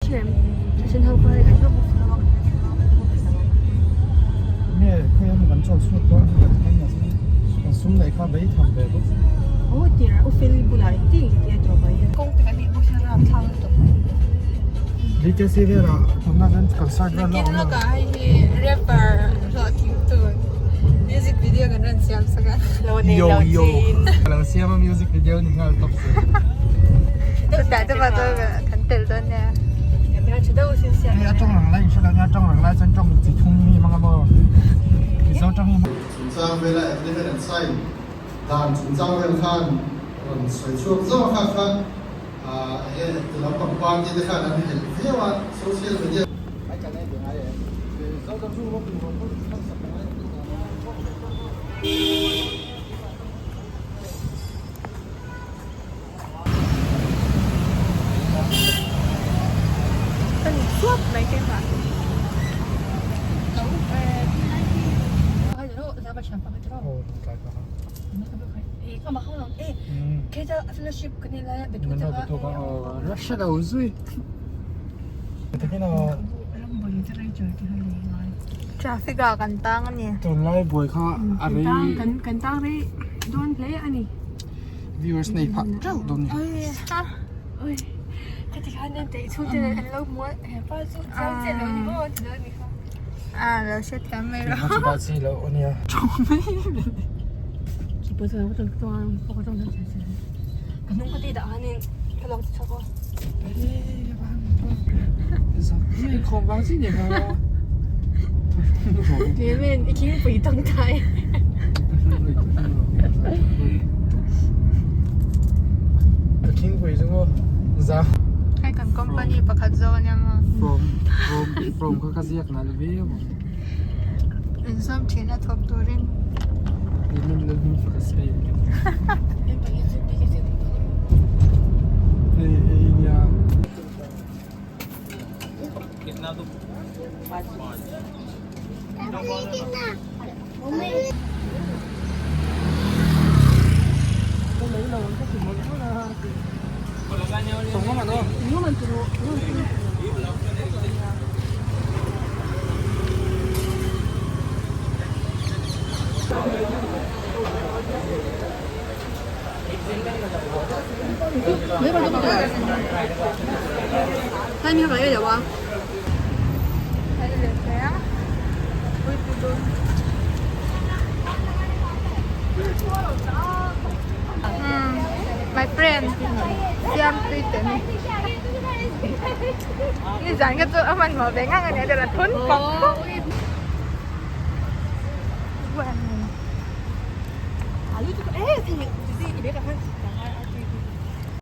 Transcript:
Nge khawi emaw kan chawl chhuak dawn chu kan thleng a chuan kan sum neih kha bei tham ve bawk. DKC velah tunah chuan concert vel a awm a. Yo yo ka lo siam a music video ni nghal tawp se. Chutah te pawh chuan kan tel dawn nia. Hei a tawng rang lai in hre lo nia tawng rang lai chuan tawng chi thum hi hmang a maw Mizo tawng hi hmang. Chungchang vela agreement an sign dan chungchang vel khan rawn sawi chhuak zauh a kha kha enge ti lampang party te khan an helh viau a social media Ka ni chuap mai keimah. Traffic ah kan tang a ni. Tunlai buai kha a rei. Kan tang rei dawn hle a ni. Viewers nei phah teuh dawn ni. Oi. Heti khan an tei chhung te an lo hmu a hepa chu chiang chiah lo ni maw ti dawn ni kha. A lo hre thiam mai rawh. Chu ta chi lo ania. Hei kan company pakhat zawk ania maw. Inzawm thin a thawk turin. My friend siam tui te ni ni zan ka chu a hmanhmawh ve ngang a nia chuan a thun pawp pawp.